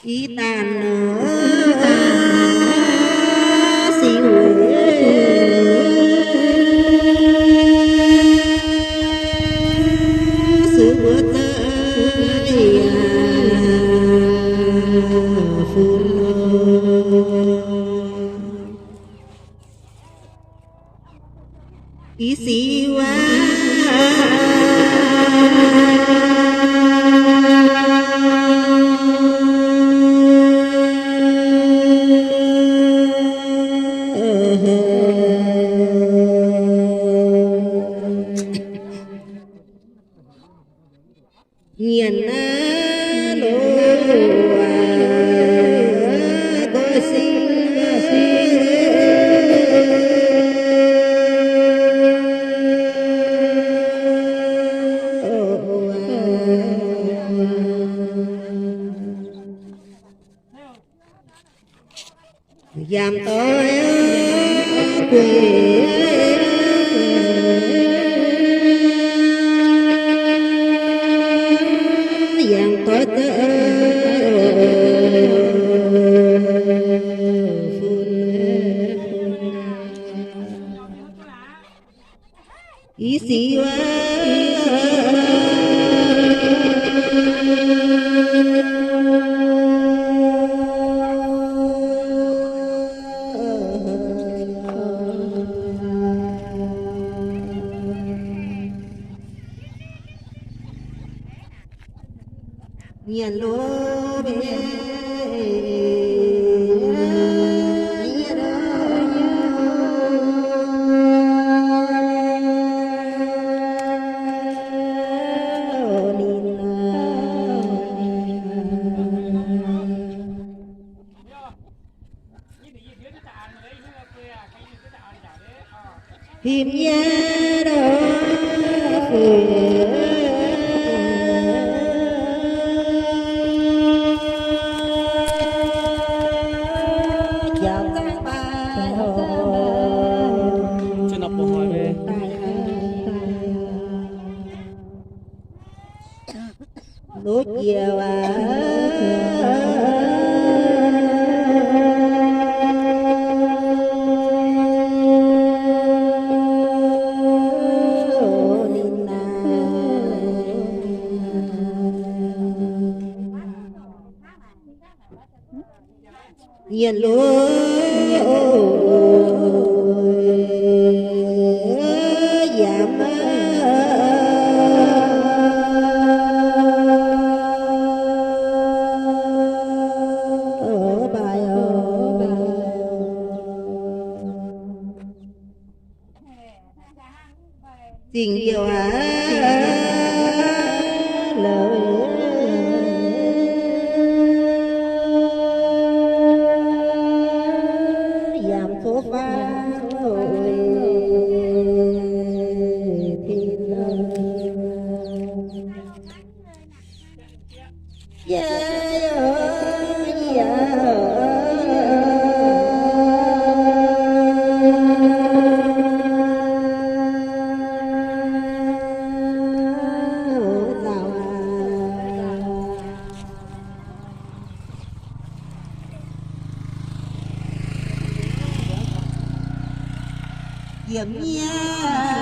Ih daan nor, Singx Wuoz, Singx Wuoz za'gengh yaac fun nor. Ih Singx Wuoz, nyienx naaiv loz, nqoi Singx Wuoz, yaac doix gueic, yaac doix za'gengh fun. Ih Singx Wuoz, nyienx loz mbenc, ninh himv nyei nor, jauv zaangc baac oc. Lov jiex waac, ninh naaic nyienx loz yaac maiv baaix oc. Zingh youh aac, la'maah yaac mv tov faang oc, tin. Yiem nyei